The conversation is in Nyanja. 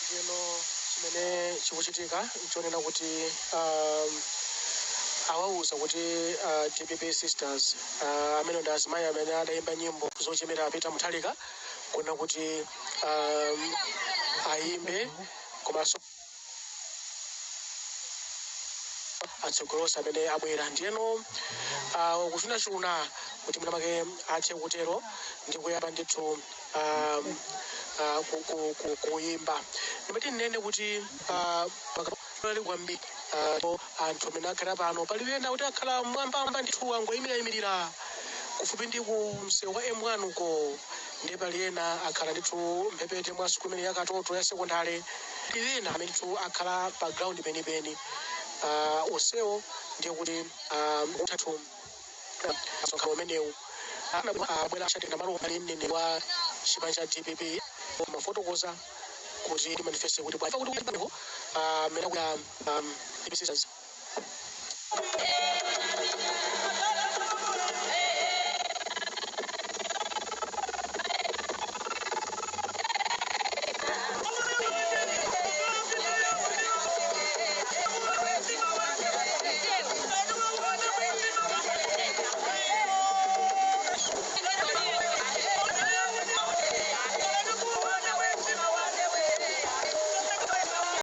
Ndiyeno chimene chikuchitika nchonena kuti awauza kuti DPP Sisters, amene ndi azimayi amene adayimba nyimbo zochemera Peter Mutharika, kuna kuti ayimbe komanso atsogolosa amene abwera. Ndiyeno kuchunachuna kuti mwina make athe kutero ndi kuyamba ndithu kuyimba. Ndimati ndinene kuti pakali kwambiri anthu amene akhala pano, pali ena kuti akhala mwambamba ndithu, angoyimirayimirira kufupi ndi ku msewu wa M1 uko. Ndiye pali ena akhala ndithu mphepete mwa sukulu imene ya Katoto ya sekondale, pali ena amene ndithu akhala pa ground penipeni. Onsewo ndiye kuti utatu msonkhano umenewu abwera achatenda malo ali mneneri wa chipani cha DPP mafotokoza kuti ndi manifesto kuti bwa kuti amene akuya DPP Sisters.